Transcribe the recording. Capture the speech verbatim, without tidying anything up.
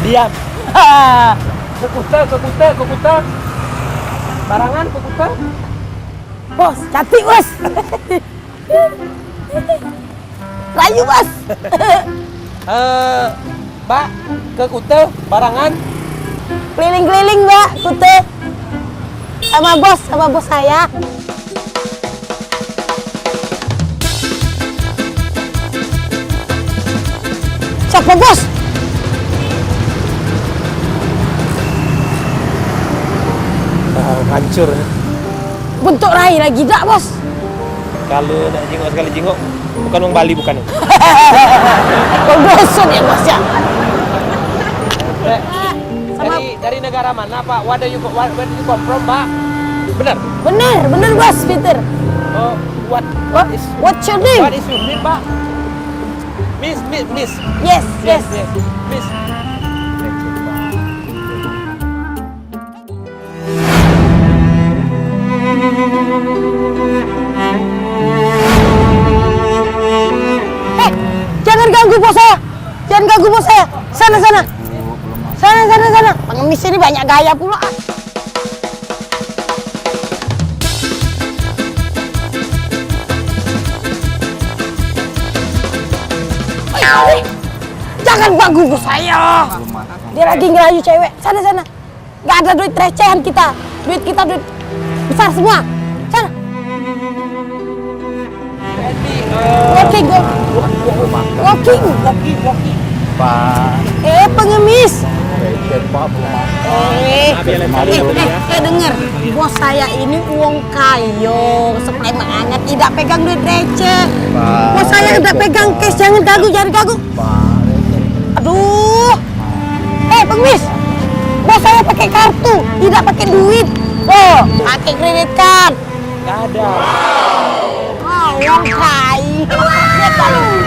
Diam. Ke Kute, ke Kute, ke Kute. Barangan ke Kute. Bos, cantik, Bos. Rayu, Bos. Eh, Mbak, ke Kute, barangan. Keliling-keliling, Mbak, Kute. Sama bos, sama bos saya. Siapa, Bos? Ah, hancur. Bentuk rai lagi dak, Bos? Kalau nak jingok sekali jingok, bukan wong Bali bukan. Kau dosen ya, Bos, ya? Eh, sama dari, dari negara mana, Pak? Where do you go, where, where do you come from, Pak? Benar? Benar, benar, Bos, Peter. Oh, what, what is, what's your name? What is your name, Pak? Miss, Miss, Miss. Yes, yes, yes. Miss. Eh, jangan ganggu bos saya. Jangan ganggu bos saya. Sana, sana. Sana, sana, sana. Pengemis ini banyak gaya pula. Jangan ganggu bos saya. Dia lagi ngerayu cewek. Sana, sana. Gak ada duit recehan kita. Duit kita duit besar semua. Sana. Walking, walking. Walking. Pak. Eh, pengemis. Pak, eh, eh, eh, denger. Bos saya ini uang kayo, sepreman anget, tidak pegang duit receh. Bos saya tidak pegang cash, jangan ganggu, jangan ganggu. Aduh. Eh, pengemis. Bos saya pakai kartu, tidak pakai duit. Oh, pakai kredit card. Gak ada. Oh, uang kai. Dia paling